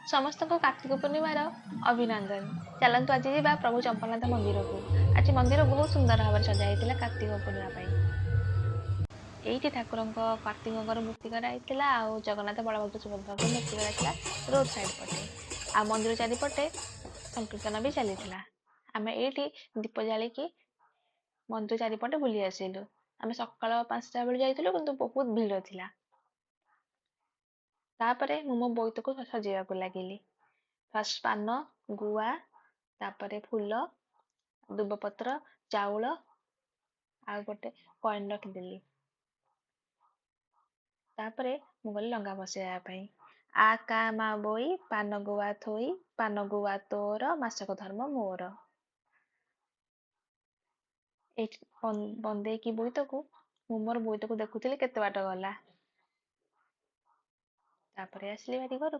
ସମସ୍ତଙ୍କୁ କାର୍ତ୍ତିକ ପୂର୍ଣ୍ଣିମାର ଅଭିନନ୍ଦନ। ଚାଲନ୍ତୁ ଆଜି ଯିବା ପ୍ରଭୁ ଚମ୍ପାନାଥ ମନ୍ଦିରକୁ। ଆଜି ମନ୍ଦିର ବହୁତ ସୁନ୍ଦର ଭାବରେ ସଜା ହେଇଥିଲା କାର୍ତ୍ତିକ ପୂର୍ଣ୍ଣିମା ପାଇଁ। ଏଇଠି ଠାକୁରଙ୍କ କାର୍ତ୍ତିକଙ୍କର ମୂର୍ତ୍ତି କରାହେଇଥିଲା ଆଉ ଜଗନ୍ନାଥ, ବଳଭଦ୍ର, ସୁଭଦ୍ରାଙ୍କ ମୂର୍ତ୍ତି କରାଯାଇଥିଲା ରୋଡ ସାଇଡ୍ ପଟେ। ଆଉ ମନ୍ଦିର ଚାରିପଟେ ସଂକୀର୍ତ୍ତନ ବି ଚାଲିଥିଲା। ଆମେ ଏଇଠି ଦୀପ ଜାଳିକି ମନ୍ଦିର ଚାରିପଟେ ବୁଲି ଆସିଲୁ। ଆମେ ସକାଳ 5ଟା ବେଳେ ଯାଇଥିଲୁ, କିନ୍ତୁ ବହୁତ ଭିଡ଼ ଥିଲା। ତାପରେ ମୁଁ ମୋ ବୋଇତକୁ ସଜେଇବାକୁ ଲାଗିଲି। ଫାଷ୍ଟ ପାନ ଗୁଆ, ତାପରେ ଫୁଲ, ଦୁବପତ୍ର, ଚାଉଳ ଆଉ ଗୋଟେ କଏନ୍ ରଖିଦେଲି। ତାପରେ ମୁଁ ଗଲି ଲଙ୍ଗା ବସେଇବା ପାଇଁ। ଆ କା ମା ବୋଇ, ପାନ ଗୁଆ ଥୋଇ, ପାନ ଗୁଆ ତୋର, ମାସକ ଧର୍ମ ମୋର। ଏଇଠି ବନ୍ଦେଇକି ବୋଇତକୁ ମୁଁ ମୋର ବୋଇତକୁ ଦେଖୁଥିଲି କେତେ ବାଟ ଗଲା। ତାପରେ ଆସିଲି ଭାରି ଘରକୁ।